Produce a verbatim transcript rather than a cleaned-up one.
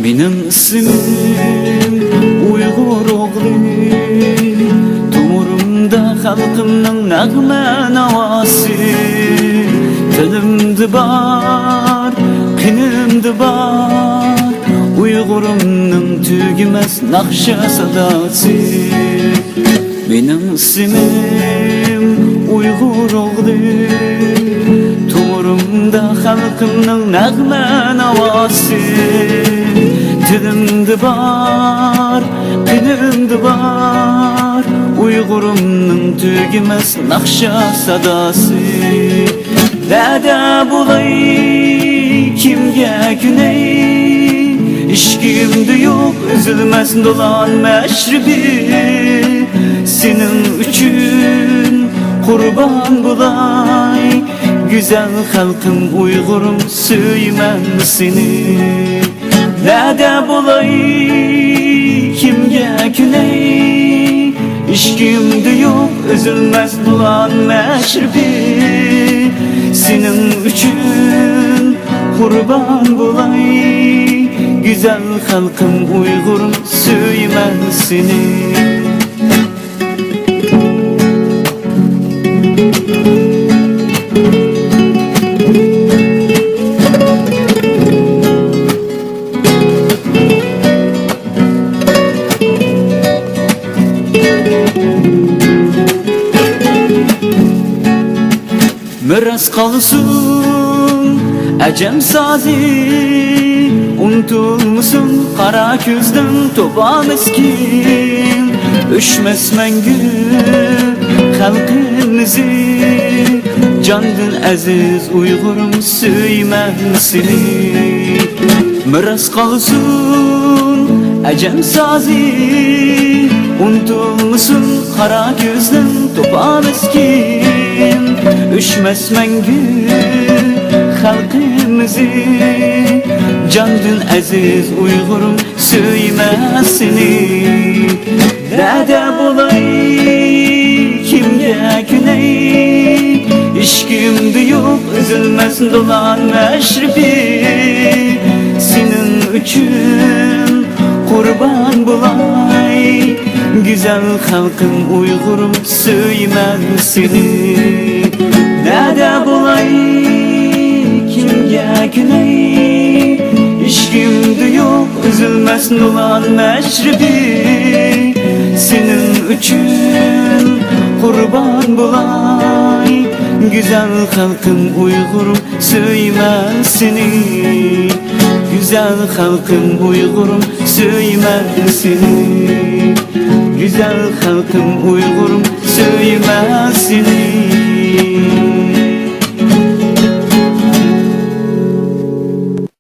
مېنىڭ ئىسمىم ئۇيغۇر ئوغلى، تومۇرۇمدا خەلقىمنىڭ نەغمە ناۋاسى. تىلىمدا بار، قېنىمدا بار، ئۇيغۇرۇمنىڭ تۈگىمەس ناخشا ساداسى. مېنىڭ ئىسمىم ئۇيغۇر ئوغلى، تومۇرۇمدا خەلقىمنىڭ نەغمە ناۋاسى. تىلىمدا بار، قېنىمدا بار، ئۇيغۇرۇمنىڭ تۈگىمەس ناخشا ساداسى. نەدە بولاي، كىمگە كۆنەي؟ ئىشىكىمدە يوق ئۈزۈلمەس دولان مەشرىپى. سېنىڭ ئۈچۈن قۇربان بولاي، گۈزەل خەلقىم ئۇيغۇرۇم، سۆيىمەن سېنى. نەدە بولاي، كىمگە كۆنەي؟ ئىشىكىمدە يوق ئۈزۈلمەس دولان مەشرىپى. سېنىڭ ئۈچۈن قۇربان بولاي، گۈزەل خەلقىم ئۇيغۇرۇم، سۆيىمەن سېنى. مىراس قالسۇن ئەجەم سازى، ئۇنتۇلمىسۇن قارا كۆزلۈك توپا مىسكىن. ئۆچمەس مەڭگۈ خەلقىمىزى، جاندىن ئەزىز ئۇيغۇرۇم، سۆيىمەن سېنى. مىراس قالسۇن ئەجەم سازى، ئۇنتۇلمىسۇن قارا كۆزلۈك توپا مىسكىن. ئۆچمەس مەڭگۈ خەلقىمىزى، جاندىن ئەزىز ئۇيغۇرۇم، سۆيىمەن سېنى. نەدە بولاي، كىمگە كۆنەي؟ ئىشىكىمدە يوق ئۈزۈلمەس دولان مەشرىپى. سېنىڭ ئۈچۈن قۇربان بولاي، گۈزەل خەلقىم ئۇيغۇرۇم، سۆيىمەن سېنى. نەدە بولاي، كىمگە كۆنەي؟ ئىشىكىمدە يوق ئۈزۈلمەس دولان مەشرىپى. سېنىڭ ئۈچۈن قۇربان بولاي، گۈزەل خەلقىم ئۇيغۇرۇم، سۆيىمەن سېنى. گۈزەل خەلقىم ئۇيغۇرۇم، سۆيىمەن سېنى. گۈزەل خەلقىم ئۇيغۇرۇم، سۆيىمەن سېنى.